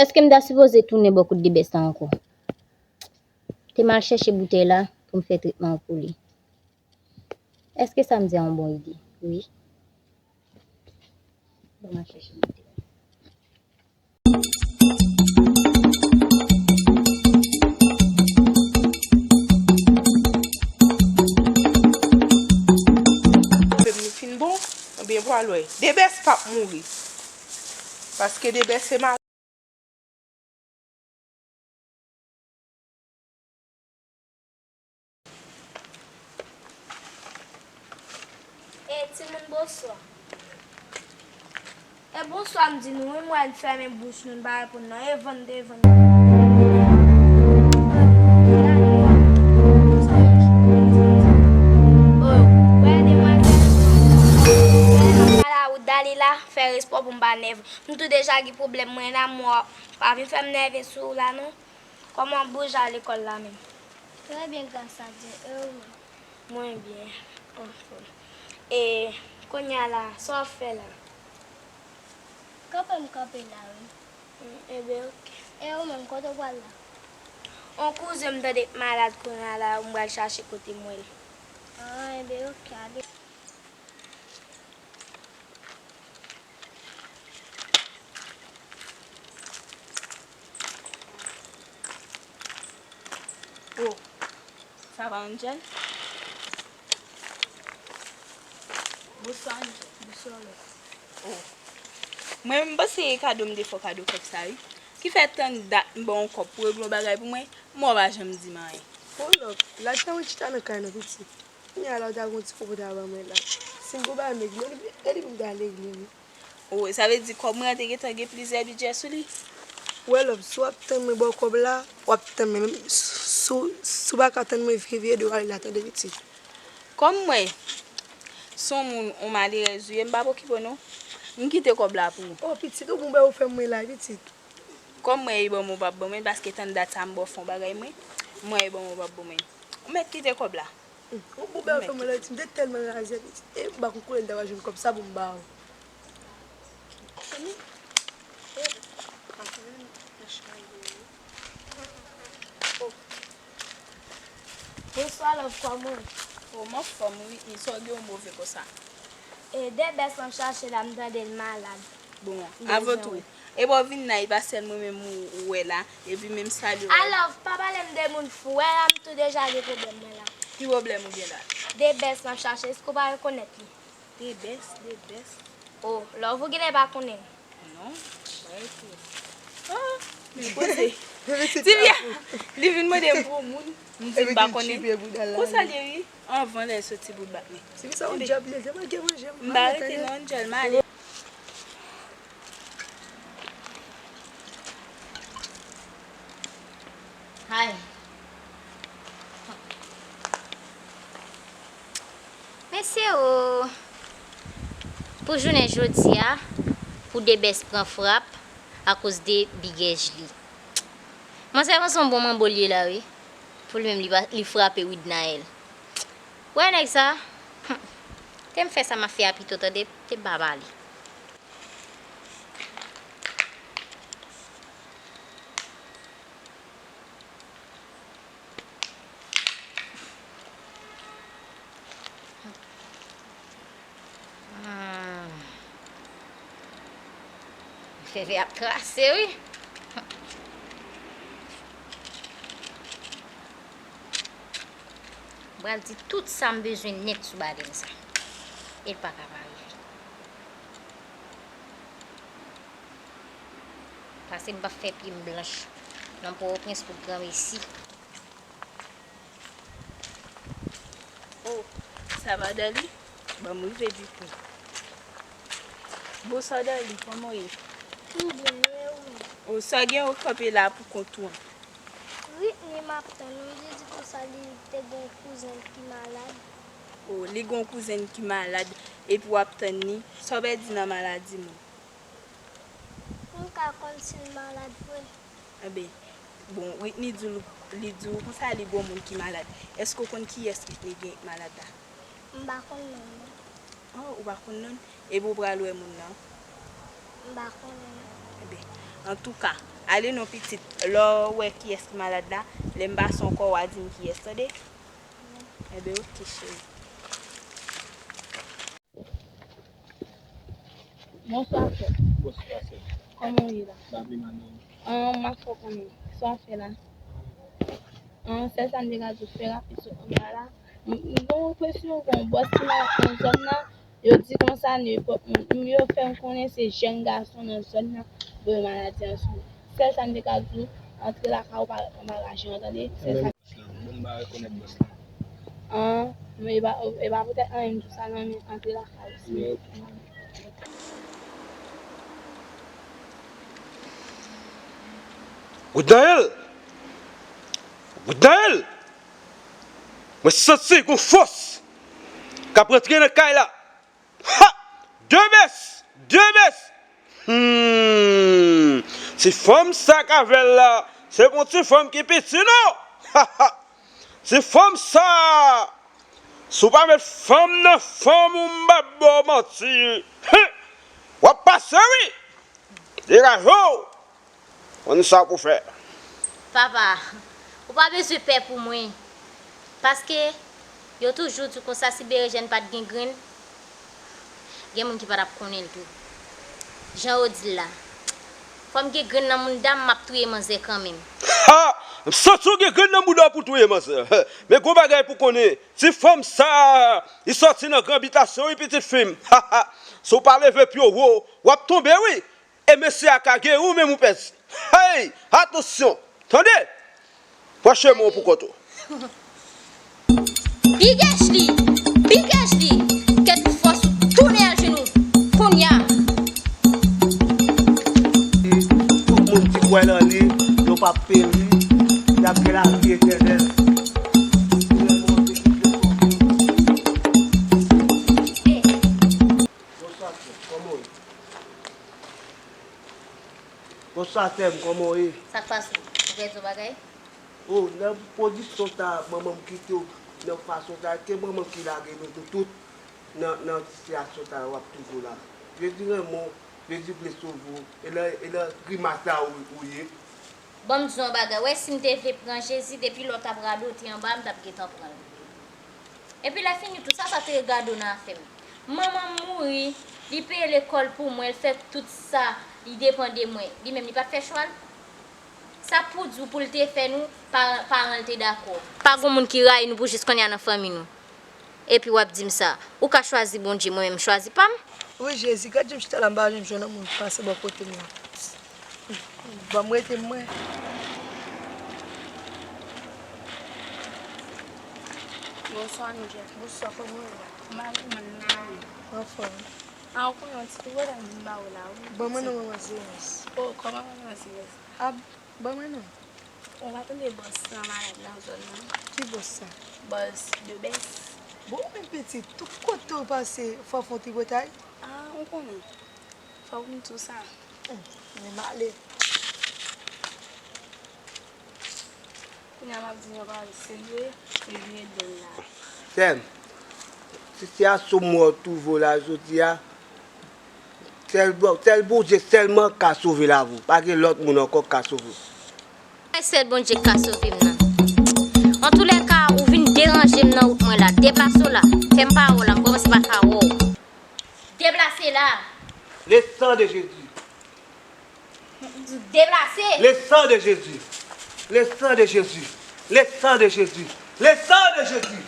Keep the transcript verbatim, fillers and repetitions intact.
Èske m ta sipoze tounen bò kot Debès la ankò? Te m al chèche boutèy la pou m fè tretman an pou li. Èske sa m di a yon bon ide? Wi. Ban m al chèche boutèy la. Pwoblèm nou fin bon, ebyen pral wè. Debès p ap mouri. Paske Debès se ma- E, timoun, bonswa. E, bonswa, m di nou, wi, m wè n fèmen bouch nou, n pa reponn non. E vann, e vann. Oh, wè, demwazèl. Wè, m ap pale a ou, Dalila, fè respè pou m pa nève. M tou deja gen pwoblèm, mwen la, m wè, pa vin fè m nève sou ou la, non. Kòman w bouje lekòl la menm? Trè byen, gras a Dye. E ou menm? Mwen byen, anfòm. E kounye a la, sa w ap fè la? Kanpe m kanpe la, wi. Mm, ebyen, oke. E ou menm, kote w pral la? On kouzen m tande k malad kounye a la, m pral chache kote m wè l. Ah, ebyen, oke, ale. Oh, sa va, Angel? Bonswa, Angel. Bonswa, love. Oh. Mwen, m panse e kado m te fè w kado kòb sa, wi. Ki fè tann dat m ba w yon kòb pou w regle yon bagay pou mwen, m wè w pa janm di m anyen. Oh, love, laj pa mwen chita nan kay nan, pitit. Kounye a la, w ta gen yon ti kòb ou ta ban mwen la. Si m gon bagay m regle, e li pou m ta regle, wi. Oh, sa vle di kòb mwen an te gentan gen plizyè bidjè sou li? Wè, love, si w ap tann mwen ba w kòb la, w ap tann mwen. Menm si, si, si w pa ka tann mwen, veye, veye de w ale la, tande, pitit. Kòm mwen, se yon moun, yon malerèz ou ye, m p ap okipe w non. M kite kòb la pou ou. Oh, pitit, ou bon bagay ou fè mwen la, pitit. Kòm mwen, e ban mwen w p ap ban mwen, paske tann dat sa m ba w fè yon bagay mwen, mwen, e ban mwen w p ap ban mwen. Ou mèt kite kòb la. Ou bon bagay ou fè mwen la, pitit, m te tèlman raze, pitit. E m pa konn kote m ta va jwenn kòb sa pou m ba w. Bonswa, love, kòman w ye? Oh, m anfòm, wi. E sa w gen w move konsa? E Debès m ap chache la, m tande l malad. Bon, avan tou, e bò vin la, e pa sèl mwen menm ou, ou wè la, epi menm salye w. A love, pa pale m de moun fou, wè la, m tou deja gen pwoblèm mwen la. Ki pwoblèm ou gen la? Debès m ap chache, èske w pa rekonèt li? Debès, Debès. Oh, love, ou genlè pa konnen l. Non, pa rekonèt. Ah, men poze. Ti vya, li vin mande m pou moun, m di m pa konnen. Konsa l ye, wi. Anvan lè l soti pou l bat mwen. Se pou sa yon djab li ye, se manke manje, m pa rete non, Angel, m ale. Hay. Mesye o! Pou jounen jodi a, pou Debès pran frap akoz de bigèj li. Manzè panse yon bon manbo l ye la wi. Pou li menm li pa, li frape Widnaël. Wè nèg sa. Te m fè sa m ap fè a pito tande, te m pa pale. Hmm. Fèfè ap trase wi. M pral di tout sa m bezwen nèt sou badèn sa. E l pa ka pa rive. Pase m p ap fè pye m blanch nan Pòtoprens pou granmesi. Oh, sa va Dali? Ban m rive dikou. Bonswa Dali, kòman w ye? M byen, e ou menm? Oh, sa gen w kanpe la pou kont ou an? Whitney m ap tann, m di di konsa li te gen yon kouzen l ki malad. Oh, li gen yon kouzen l ki malad, epi w ap tann li. Sa w pèdi nan maladi moun? M ka konn si l malad vre. Enben, bon, Whitney di w, li di w konsa li gon moun ki malad. Èske w konn kiyès Whitney gen malad la? M pa konn non l non. Oh, ou pa konn non l? Epi w pral wè moun nan? M pa konnen non. Enben, antouka, Ale non pitit, lè w wè kiyès ki malad la, lè m pase ankò w a di m kiyès, tande? Enben oke cheri. Bonswa frè. Bonswa sè. Kòman w ye la? Sa byen madanm. An, m ap fè w konnen. Sa w ap fè la? An, sèl sa m te ka di w, fè rapid sot anba la. M, m gen yon enpresyon gen yon bòs ki malad nan zòn nan. Yo di konsa nenpòt moun. M, yo fè m konnen se jèn gason nan zòn nan voye maladi an sou li. Sèl sa m te ka di w, antre lakay ou pa ret anba raje an, tande? Sèl sa. Bòs lan, bon, m pa rekonèt bòs lan. An, men e pa, e pa poutèt anyen m di w sa non, men antre lakay ou, silvouplè. Woodnaël! Woodnaël! Mwen santi gon fòs k ap rantre nan kay la. Ha! De bès! De bès! Hmm! Se fanm sa k avè l la, se pa yon ti fanm ki piti non! Ha, ha! Se fanm sa! Si w pa met fanm nan fanm ou, m p ap ba w manti. Hen! W ap pase wi! Degaje w! Konn sa pou fè. Papa, ou pa bezwen pè pou mwen. Paske yo toujou di konsa si berejèn pa t gen grenn, gen moun ki pa t ap konnen l tou. Jan yo di l la. Fò m gen grenn nan mouda m, m ap touye manzè kanmenm. Ha! M santi w gen grenn nan mouda w pou touye manzè. Men gon bagay pou konnen, ti fanm sa, li sòti nan gran bitasyon wi pitit fi m. Ha, ha! Si w pa leve pye w wo, w ap tonbe wi. E mesye a ka geri w menm ou pèdi. Hey! Atansyon! Tande! Pran chemen w pou kont ou. Big Ashley! Big Ashley! Kèt ou fòs ou tounen ajenou! Kounye a! Tout moun ki kwè nan li, yo p ap peri, y ap gen lavi etènèl. Bonswa, frè. Kòman w ye? Bonswa, sè m, kòman w ye? Sa k pase? Ou pèdi yon bagay? O, nan pwodiksyon sa a, manman m kite w nan fason sa a, se manman m ki lage nou tou tout nan, nan sitiyasyon sa a w ap twouve w la. Jezi renmen w, Jezi vle sove w, e nan, e nan grimas sa a ou, ou ye. Ban m di w yon bagay, w wè si m te vle pran Jezi, depi lè w t ap radote anba a, m t ap gentan pran l. Epi lè fini tou, sa sa te regade w nan afè m? Manman m mouri, li peye lekòl pou mwen, l fè tout sa, li depann de mwen. Li menm, li pa t fè chwa l? Sa pou di w pou l te fè nou, pa-, paran l te dakò. Pa gon moun ki rayi nou pou jis kounye a nan fanmi nou. Epi w ap di m sa. Ou ka chwazi Bondye, mwen menm m chwazi pa m. Wi, Jezi, gad jan m chita la, m pa janm jwenn yon moun ki pase bò kote m nan. Ban m rete mwen. Bonswa, Anjè. Bonswa, kòman w ye? M pa vrèman nan. Anfòm. A, ou konnen yon ti pi pòtan m vin ba ou la, wi. Ban mwen non, manman Zeyans. O, kòman manman Zeyans? A, ban mwen non. Ou pa tande bòs lan malad nan zòn nan? Ki bòs sa? Bòs de bès. Bon, men pitit, tout kote w pase, fò w fè yon ti retay. A, ou konnen. Fòk m di w sa. Hum, men m ale. Kounye a m ap di nou yon pawòl serye, e vin ede m la. Sè m, sitiyasyon m wè w twouve w la jodi a, sèl Bon-, sèl Bondye sèlman ka sove lavi w. Pa gen lòt moun ankò k ka sove w. Se sèl Bondye k ka sove m nan. Antoulèka, ou vin deranje m nan wout mwen la. Deplase w la. Fè m pa wè w la. M kòmanse pa ka wè w. Deplase la. Le sang de Jésus. Deplase. Le sang de Jésus. Le sang de Jésus. Le sang de Jésus. Le sang de Jésus.